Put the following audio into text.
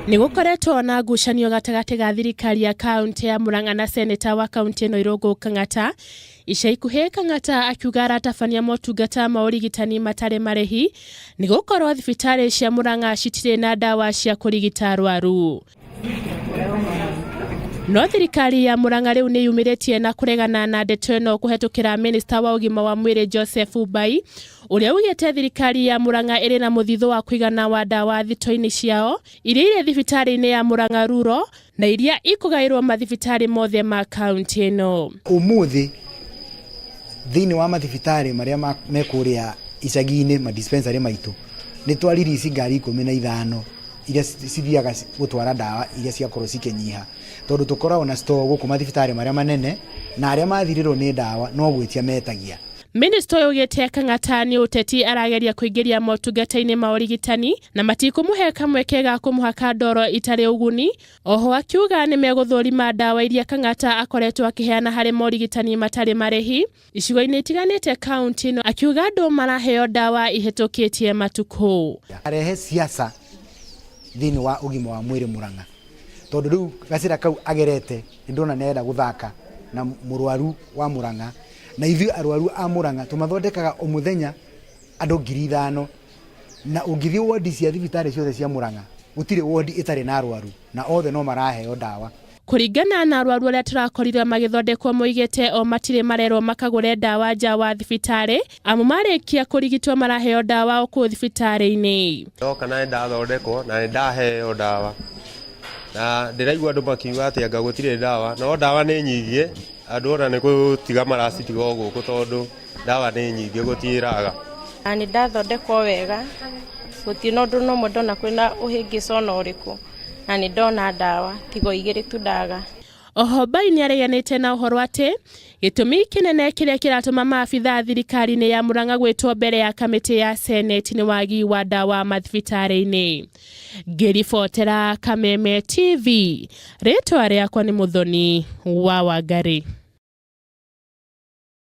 Nĩ gũkoretwo na ngucanio gatagatĩ ga thirikari ya kaunti ya Murang'a na seneta wa kaunti ĩno Irũngũ Kang'ata. Ica ikuhĩ Kang'ata akiuga aratabania motungata ma ũrigitani matarĩ marĩhi nĩ gũkorwo thibitarĩ cia Murang'a citirĩ na ndawa cia kũrigita arwaru. No thirikari ya Murang'a rĩu nĩ yumĩrĩtie na kũregana na ndeto ĩno kũhetũkĩra minista wa ũgima wa mwĩrĩ Joseph Mbai, ũrĩa ugĩte thirikari ya Murang'a ĩrĩ na mũthithũ wa kũigana wa ndawa thito-inĩ ciao iria irĩ thibitarĩ-inĩ ya Murang'a Rural na iria ikũgaĩrwo mathibitarĩ mothe ma kaunti ĩno. Ũmũthĩ thĩinĩ wa mathibitarĩ marĩa me kũrĩa icagi-inĩ, ma dispensary maitũ, nĩ twa release ngari 15 iria cithiaga gũtwara ndawa iria ciakorwo cikĩnyiha, tondũ tũkoragwo na store gũkũ mathibitarĩ marĩa manene, na arĩa mathirĩrwo nĩ ndawa no gwĩtia metagia. Minista ũyũ augĩte Kang'ata nĩ ũteti arageria kũingĩria motungata-inĩ ma ũrigitani na matikũmũhe kamweke ga kũmũhaka ndoro itarĩ ũguni. Oho akiuga nĩ megũthũrima ndawa iria Kang'ata akoretwo akĩheana harĩ morigitani matarĩ marĩhi icigo-inĩ itiganĩte kaunti ĩno, akiuga andũ maraheo ndawa ihĩtũkĩtie matukũ. Arehe siasa thĩinĩ wa ũgima wa mwĩrĩ Murang'a, tondũ rĩu gacĩra kau agerete nĩ ndona nĩ arenda gũthaka na mũrwaru wa Murang'a, na ithuĩ arwaru a Murang'a tũmathondekaga o mũthenya andũ 5,000, na ũngĩthiĩ wodi cia thibitarĩ ciothe cia Murang'a gũtirĩ wodi ĩtarĩ na arwaru, na othe no maraheo ndawa. Kũringana na arwaru arĩa tũrakorire magĩthondekwo moigĩte o matirĩ marerwo makagũre ndawa nja wa thibitarĩ, amu marĩkia kũrigitwo maraheo ndawa o kũu thibitarĩ-inĩ. Ndoka na nĩndathondekwo na nĩndaheo ndawa, na ndĩraigua andũ makiuga atĩ anga gũtirĩ ndawa, no ndawa nĩ nyingĩ, andũ ona nĩ gũtiga maracitiga o gũkũ tondũ ndawa nĩ nyingĩ gũtiĩraga. Na nĩ ndathondekwo wega, gũtirĩ na ũndũ na ũmwe ndona kwĩna ũhĩngĩca ona ũrĩkũ, na nĩ ndona ndawa tiga o igĩrĩ tu ndaga. Oho Mbai nĩareganĩte na ũhoro atĩ gĩtũmi kĩnene kĩrĩa kĩratũma maabithaa thirikari-inĩ ya Murang'a gwĩtwo mbere ya kamĩtĩ ya Seneti nĩ wagi wa ndawa mathibitarĩ-inĩ. Ngĩribotera Kameme TV, rĩtwa rĩakwa nĩ Mũthoni wa Wangarĩ.